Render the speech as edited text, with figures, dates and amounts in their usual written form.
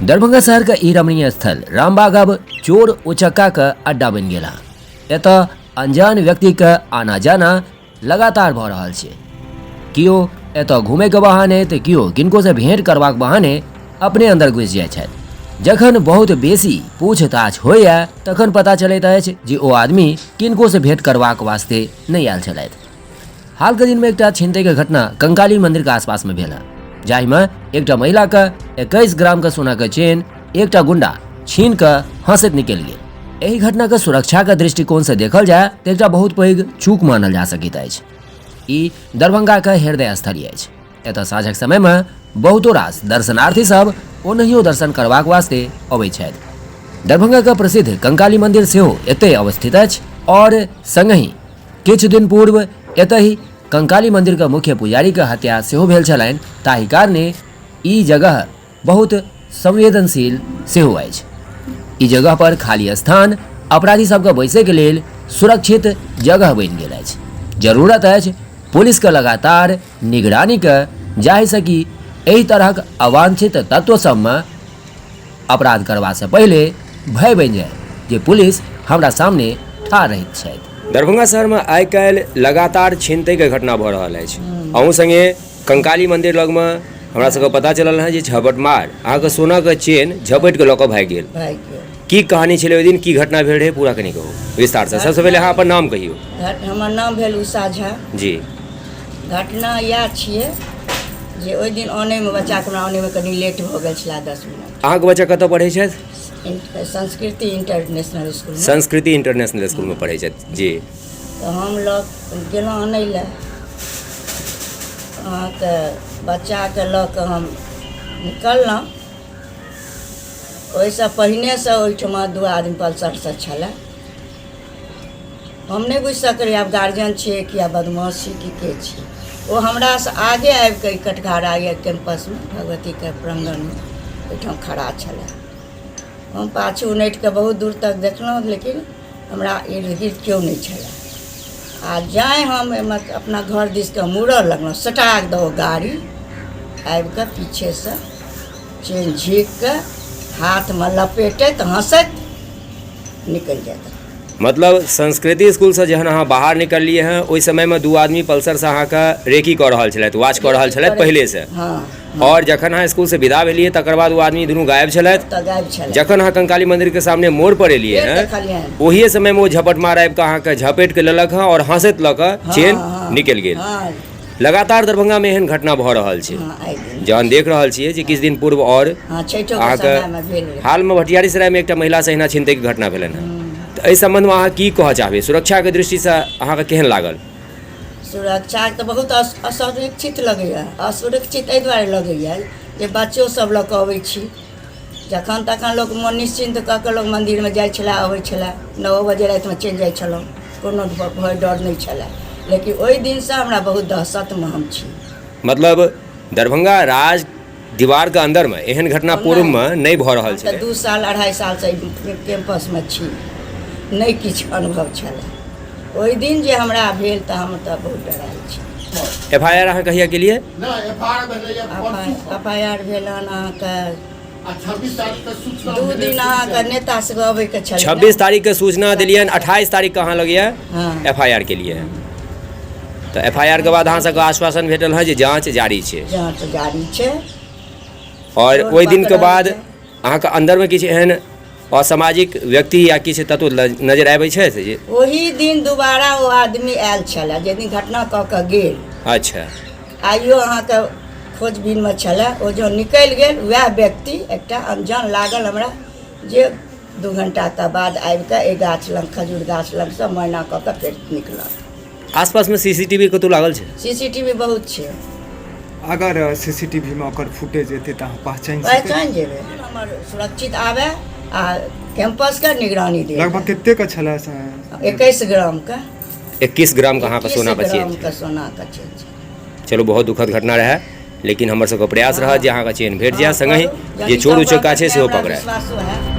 दरभंगा शहर के ई रमणीय स्थल रामबाग अब चोर उचक्का के अड्डा बनि गेल हँ। एतऽ अनजान व्यक्ति के आना जाना लगातार भऽ रहल छै। केओ एतऽ घूमे के बहाने तऽ केओ किनको से भेंट करबाक बहाने अपने अंदर घुसि जाइ छथि। जखन बहुत बेसी पूछताछ होइए तखन पता चलैत अछि जे ओ आदमी किनको से भेंट करबाक वास्ते नहि आयल छलथि। हाल के दिन में एकटा छिनतई के घटना कंकाली मंदिर के आसपास में भेल है, जाहि में एकटा महिला के 21 ग्राम के सोना के चेन एकटा गुंडा छीन के हंसैत निकलि गेल। एहि घटना के सुरक्षा के दृष्टिकोण से देखल जाय तऽ एकटा बहुत पैघ चूक मानल जा सकैत अछि। ई दरभंगा के हृदय स्थली अछि। एतऽ साँझक समय में बहुतो रास दर्शनार्थी सब ओनहियो दर्शन करबाक वास्ते अबै छथि। दरभंगा के प्रसिद्ध कंकाली मंदिर सेहो एतय अवस्थित अछि और संगहि किछु दिन पूर्व एतहि कंकाली मंदिर के मुख्य पुजारी के हत्या सेहो भेल छलनि, ताहि कारणे ई जगह बहुत संवेदनशील सेहो अछि। ई जगह पर खाली स्थान अपराधी सबके बैसै के लेल सुरक्षित जगह बनि गेल अछि। जरूरत अछि पुलिस के लगातार निगरानी के, जाहिसँ कि एहि तरहक अवांछित तत्व सबमे अपराध करबासँ पहिले भय बनि जाय जे पुलिस हमरा सामने ठाढ़ रहैत छथि। दरभंगा शहरमे आइ काल्हि लगातार छिनतैके घटना भऽ रहल अछि। अहूँ सङ्गे कंकाली मन्दिर लगमे हमरा सबके पता चलल हँ जे झपटमार अहाँके सोनाके चेन झपटि कऽ लऽ कऽ भागि गेल। भागि गेल। की कहानी छलै ओहि दिन, की घटना भेल रहै, पूरा कनि कहू विस्तारसँ। सबसँ पहिले अहाँ अपन नाम कहियौ। हमर नाम भेल उषा झा। जी। घटना इएह छियै जे ओहि दिन आनैमे बच्चाके हमरा आनैमे कनि लेट भऽ गेल छलै 10 मिनट। अहाँके बच्चा कतऽ पढ़ै छथि? संस्कृति इंटरनेशनल स्कूलमे। संस्कृति इंटरनेशनल स्कूलमे पढ़ै छथि। जी। तऽ हम लऽ गेलहुँ आनै लए, अहाँके बच्चाके लऽ कऽ हम निकललहुँ। ओहिसँ पहिनेसँ ओहिठमा 2 आदमी पल्सरसँ छलै। हम नहि बुझि सकलियै आब गार्जियन छियै कि आब बदमाश छी कि के छियै। ओ हमरासँ आगे आबि कऽ ई कटघारा या कैम्पसमे भगवतीके प्राङ्गणमे ओहिठाम खड़ा छलै। हम पाछू उनटि कऽ बहुत दूर तक देखलहुँ, लेकिन हमरा इर्द गिर्द केओ नहि छलै। आ जाय हम एहिमे अपना घर दिसके मुड़ऽ लगलहुँ, सटाक दऽ गाड़ी आबि कऽ पीछेसँ चेन झीक कऽ हाथमे लपेटैत हँसैत निकलि जाइत। मतलब संस्कृति स्कूलसँ जहन अहाँ बाहर निकललियै हँ ओहि समयमे 2 आदमी पल्सरसँ अहाँके रेकी कऽ रहल छलथि, वॉच कऽ रहल छलथि पहिलेसँ। हँ। और जखन अहाँ स्कूलसँ विदा भेलियै तकर बाद ओ आदमी दुनू गायब छलथि। गायब छलथि। जखन अहाँ कंकाली मन्दिरके सामने मोड़ पर एलियै हँ ओहिए समयमे ओ झपटमार आबि कऽ अहाँके झपटि कऽ लेलक हँ और हँसैत लऽ कऽ चेन निकलि गेल। लगातार दरभंगामे एहन घटना भऽ रहल छै। जहन देख रहल छियै जे किछु दिन पूर्व आओर अहाँके हालमे भटियारी सरायमे एकटा महिलासँ एहिना छिनतैके घटना भेलनि हँ, तऽ एहि सम्बन्धमे अहाँ की कहऽ चाहबै? सुरक्षाके दृष्टिसँ अहाँके केहन लागल? सुरक्षा तऽ बहुत असुरक्षित लगैए। असुरक्षित एहि दुआरे लगैए जे बच्चो सब लऽ कऽ अबै छी, जखन तखन लोक मन निश्चिन्त कऽ कऽ लोक मन्दिरमे जाइ छलै अबै छलै, 9 बजे रातिमे चलि जाइ छलहुँ, कोनो भय डर नहि छलै। लेकिन ओहि दिनसँ हमरा बहुत दहशतमे हम छी। मतलब दरभंगा राज दीवारके अन्दरमे एहन घटना पूर्वमे नहि भऽ रहल छलै। 2 साल 2.5 सालसँ एहि कैम्पसमे छी, नहि किछु अनुभव छलै। ओहि दिन जे हमरा भेल तऽ हम तऽ बहुत डरायल छी। एफ I R अहाँ कहिया केलियै? एफ I R भेल हन अहाँके 2 दिन अहाँके नेता सबके अबैके छलै। 26 तारीखके सूचना देलियनि, 28 तारीखके अहाँ लग एफ I R केलियै। तऽ एफ I R के बाद अहाँ सबके आश्वासन भेटल हँ जे जाँच जारी छै। जाँच जारी छै। और ओहि दिनके बाद अहाँके अन्दरमे किछु एहन असामाजिक व्यक्ति या किछु तत्व नजर आबै छथि जे ओही दिन दोबारा ओ आदमी आयल छलै जाहि दिन घटना कऽ कऽ गेल। अच्छा। आइयो अहाँके खोजबीनमे छलै। ओ जँ निकलि गेल वएह व्यक्ति एकटा अनजान लागल हमरा जे 2 घंटाके बाद आबिकऽ एहि गाछ लग खजूर गाछ लगसँ मैना कऽ कऽ फेर निकलल। आसपासमे सीसीटीवी कतौ लागल छै? सीसीटीवी बहुत छै। अगर सीसीटीवी में ओकर फुटेज एतै तऽ अहाँ पहचानि सकै? पहचानि जेबै। हमर सुरक्षित आबै आ कैंपसके निगरानी दे। लगभग कते के छलै? 21 ग्रामके। 21 ग्रामके अहाँके सोनाके चेन। ग्रामके सोनाके चेन छै। चलू बहुत दुखद घटना रहै, लेकिन हमर सबके प्रयास रहत जे अहाँके चेन भेट जाय, संगहि जे चोर उचक्का छै सेहो पकड़ाय। विश्वासो है।